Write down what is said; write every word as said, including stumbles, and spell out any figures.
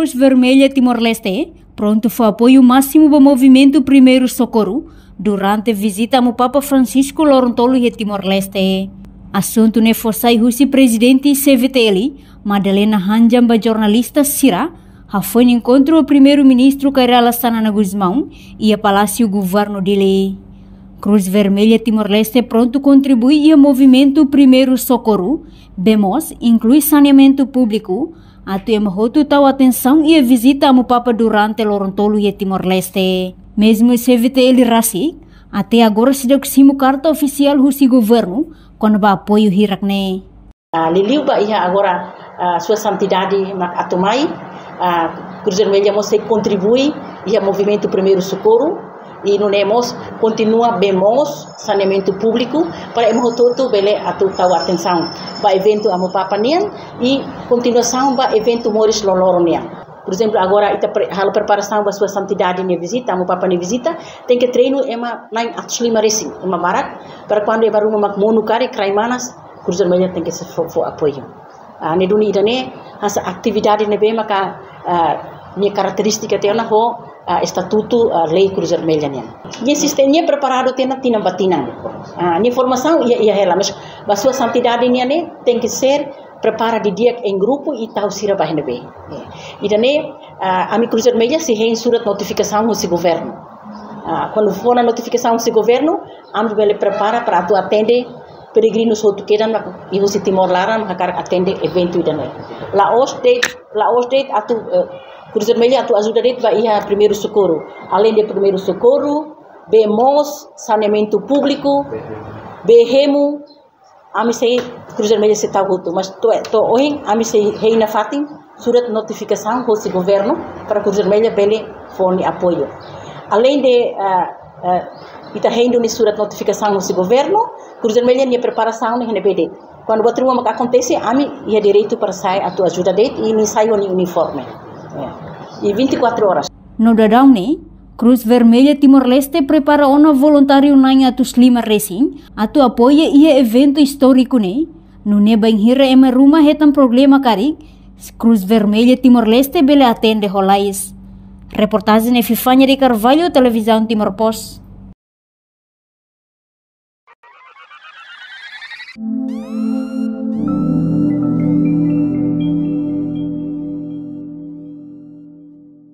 Cruz Vermelha Timor-Leste prontu fó apoiu másimu ba movimentu Primeiru Sokoru durante vizita Amu Papa Francisco loron tolu iha Timor-Leste. Asuntu ne'e fó sai husi Prezidente C V T L, Madalena Hanjam, ba jornalista sira hafoin enkontru ho Primeiru-Ministru Kay Rala Xanana Gusmão iha Palásiu Governu Dili. Cruz Vermelha Timor-Leste prontu kontribui iha movimentu Primeiru Sokoru, bee moos, inklui saneamentu públiku, atu ema hotu tau atensaun iha vizita Amu Papa durante loron tolu iha Timor-Leste. Mezmu C V T L rasik, até agora seidauk simu karta ofisiál husi governu kona-ba apoiu hirak ne'e. Ah, liuliu ba iha agora, ah, Sua Santidade mak atu mai, ah, Cruz Vermelha mós sei kontribui iha movimentu Primeiru Sokoru, i nune'e mós kontinua bee moos, saneamentu públiku, para ema hotu-hotu bele atu tau atensaun ba eventu Amu Papa nian, i kontinuasaun ba eventu moris loroloron nian. Por ezemplu, agora ita pre-, halo preparasaun ba Sua Santidade nia vizita, Amu Papa nia vizita, tenke treinu ema na'in atus lima resin, ema barak, para kuandu ema ruma mak monu karik, rai manas, Cruz Vermelha tenke sei fó, fó apoiu. Ah, ne'e duni ida-ne'e, hanesan atividade ne'ebé maka, ah, nia karakterístika tiha ona ho, ah, estatutu, ah, lei Cruz Vermelha nian. Nia sistema, nia preparadu tiha ona tinan ba tinan. Ah, nia formasaun iha, iha hela, mas ba Sua Santidade nian ne'e tenke sei prepara didi'ak em grupu i tau sira ba iha ne'ebé. Ida-ne'e, ah, ami Cruz Vermelha sei hein surat notifikasaun husi governu. Ah, kuandu fó ona notifikasaun husi governu, ami bele prepara para atu atende peregrinus hotu kedas mak iha husi Timor laran hakarak atende eventu ida-ne'e. La'ós de'it, la'ós de'it atu, eh, Cruz Vermelha atu ajuda de'it ba iha Primeiru Sokoru. Além de Primeiru Sokoru, bee moos, saneamentu públiku, bee hemu, ami sei, Cruz Vermelha sei tau hotu, mas to'o, to'o ohin ami sei hein nafatin surat notifikasaun husi governu para Cruz Vermelha bele fó nia apoiu. Além de, ah, ah, ita hein duni surat notifikasaun husi governu, Cruz Vermelha nia preparasaun ne'e iha ne'ebé de'it. Kuandu buat ruma mak akontese, ami iha direitu para sai atu ajuda de'it i nia sai ho nia uniforme. Ya. I vinte e quatro horas. No daudaun ne'e, Cruz Vermelha Timor-Leste prepara ona voluntáriu na'in atus lima resin atu apoia iha eventu istóriku ne'e, nune'e bainhira ema ruma hetan problema karik, Cruz Vermelha Timor-Leste bele atende ho lalais. Reportajen Epifania de Carvalho, Televizaun Timor Post.